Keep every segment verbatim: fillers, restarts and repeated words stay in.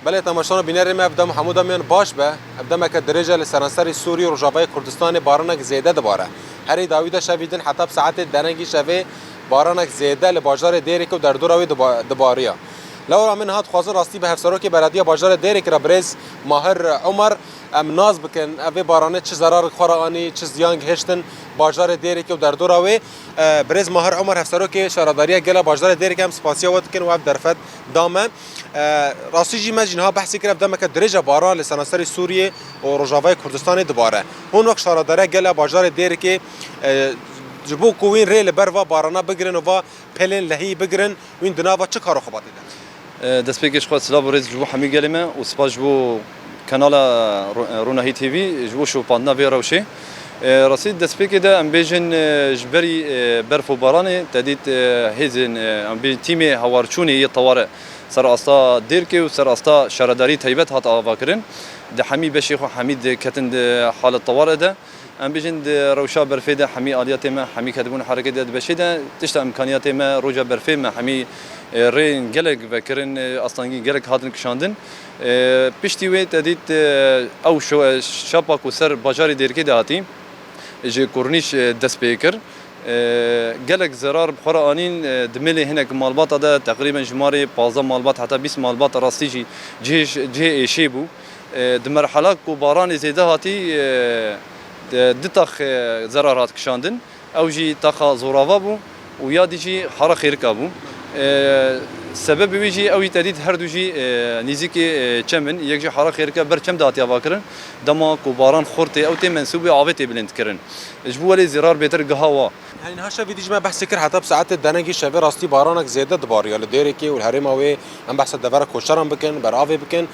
Belê temaşan û bînerê me, ev dem hemû demiyan baş be. Ev demeke dirêj e li seranserê Sûriyê û Rojavayê Kurdistanê baranek zêde dibare. Herî dawî de şevî din heta bi saetê denengî şevê baranek zêde li bajarê Dêrikê û derdora wê diba-, dibariya. Lewra min hat xwazin rastî bi hevserokê belediya bajarê Dêrikê re birêz Mahir Omer em nas bikin, ev vê baranê çi zerarek xwe re anî, çi ziyan gihiştin bajarê Dêrikê û derdora wê. E, birêz Mahir Omer hevserokê şaredariya gela bajarê Dêrikê em spasiya we dikin û ev derfet da me. E, rastî jî me jî niha behsê kir, ev demeke dirêj e baran li seranserê Sûriyê û Rojavayê Kurdistanê dibare. Hûn wek şaredariya gela bajarê Dêrikê, e, ji bo ku wîn rê li ber va barana bigirin û va pelên lehî bigirin, wîn di nava çi kar û xebatê de? E, destpêkê ji xwe silav û rêz ji bo hemî gelê me û spas ji bo kanala Ro-, Ronahî T V ji bo şopandina vê rewşê. E, rastî destpêkê de em bêjin, e, ji berî, e, berf û baranê te dît, e, hêzên, e, em bêjin tîmê hewarçûnê yê teware ser asta Dêrkê û ser asta şaredarî taybet hat avakirin. Di hemî beşê xwe hemî diketin di halet teware de. Em bêjin di rewşa berfê de hemî aliyatê me, hemî ketibûn hereketê de di beşê de tişta îmkaniyatê me, roja berfê me hemî, e, rêyên gelek vekirin, e, astengî gelek hatin kişandin. E, piştî wê te dît, e, ew şo-, şapa ku ser bajarê Dêrkê de hatî, ji Kornîş, e, dest pê kir. E, gelek zerar bi xwe re anîn, e, di milê hinek malbata de teqrîben jimarê pazdeh malbat heta bîst malbat rastî jî cihê, cihê êşê bû. E, di merhela ku baranê zêde hatî, e, de, du tax, e, zerar hat kişandin. Ew jî taxa zorava bû û ya dî jî hara xêrika bû. E, sebebê wî jî ew jî te dît her du jî, e, nîzîkê, e, çem in. Yek jî hara xêrika ber çem de hatiye avakirin. Dema ku baran xurt tê, ew tê mensûbê avê tê bilindkirin. Ji bo welê zêrar bêtir giha wa. Yanî niha şevî dî jî me behsê kir, heta bi saetê denengî şevê rastî baranek zêde dibariya li Dêrikê û li herêma wê. Em behsa devera koçeran bikin, ber avê bikin.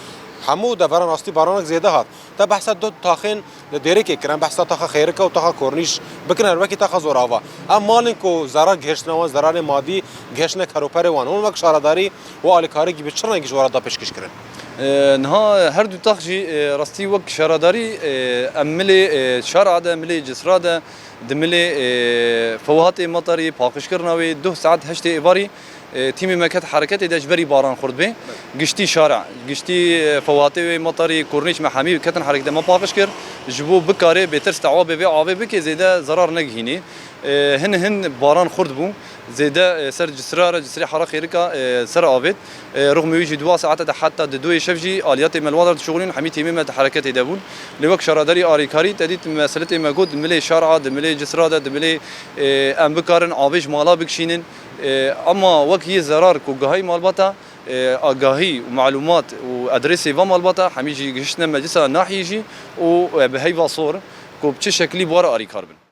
Hemû deveran rastî baranek zêde hat. Te behsa du taxên li Dêrikê kir, em behsa taxa Xêrika û taxa Kornîş bikin, her wekî taxa Zorava. Em malên ku zerar gihiştine wan, zerarê madî gihiştine keroperê wan. Hûn wek şaredarî û alîkarî bi çi rengî ji we re da pêşkêş kirin? E, niha her du tax jî, e, rastî wek şaredarî, e, em milê, e, şara de, milê cisra de, di milê, e, fewhatê matarî, paqijkirina wê, duh saet heştê êvarî, e, tîmê me ket hereketê de ji berî baran xurt bê. Giştî şara, giştî, e, fewhatê wê matarî, kornîş me hemî ketin hereketê me paqij kir. Ji bo bikare bêtir stewabê vê avê bike, zêde zerar negihînê. E, hin hin baran xurt bû. Zêde, e, ser cisra re, cisrê hara xêrika, e, ser avêt. E, rixmê wî jî duwa saete de heta di doyê şev jî aliyatê me li wan re dişuxulîn, hemî tîmê me di hereketê de bûn. Lê wek şaredarî arîkarî te dît meseletê me got, di milê şara, di milê cisra de, di milê, e, em bikarin avê ji mala bikişînin. E, ama wek yê zerar ku gahî malbata, e, agahî û malûmat û adresê va malbata hemî jî gihiştine meclisa nahiyê jî û, e, bi heyva sor ku bi çi şeklî bi wa re arîkar bin.